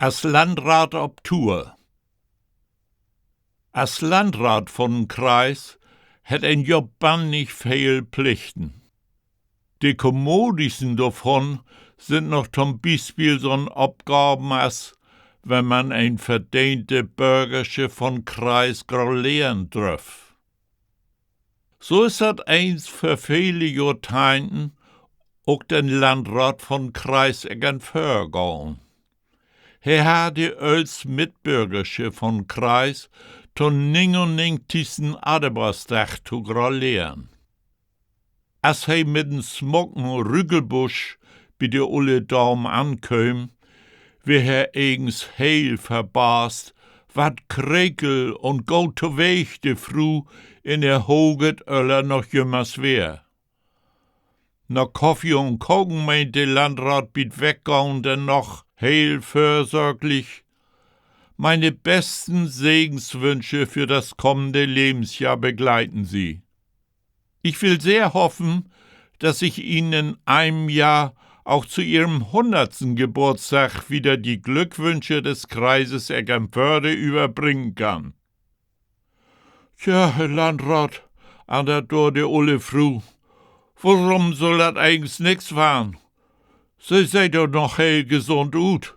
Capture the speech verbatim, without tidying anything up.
As Landrat op Tour. As Landrat von'n Kreis hett een jo bannig veel Plichten. De kommodigsten dorvon sünd noch to'n Bispeel so'n Opgaven as, wenn man en verdeente Börgersche von'n Kreis graleren dröff. So is dat eens vör vele Johrteihnten ok den Landrat von'n Kreis Eckernför gahn. He harr de öllst Mitbörgersche von'n Kreis to'n negenunnegentigsten Adebarsdag to graleren. As he mit en smucken Rükelbusch bi de ole Daam ankööm, weer he egens heel verbaast, wat krekel un goot toweeg de Fru in ehr hoget Öller noch jümmers weer. Na Koffie un Koken meent de Landrat bi't Weggahn denn noch heel vörsorglich: Meine besten Segenswünsche für das kommende Lebensjahr begleiten Sie. Ich will sehr hoffen, dass ich Ihnen in einem Jahr auch zu Ihrem hunnertsten Geburtstag wieder die Glückwünsche des Kreises Eckernförde überbringen kann. Tja, Herr Landrat, antert dor de ole Fru, worüm sull dat egens nix warrn? Se seht doch noch heel gesund ut.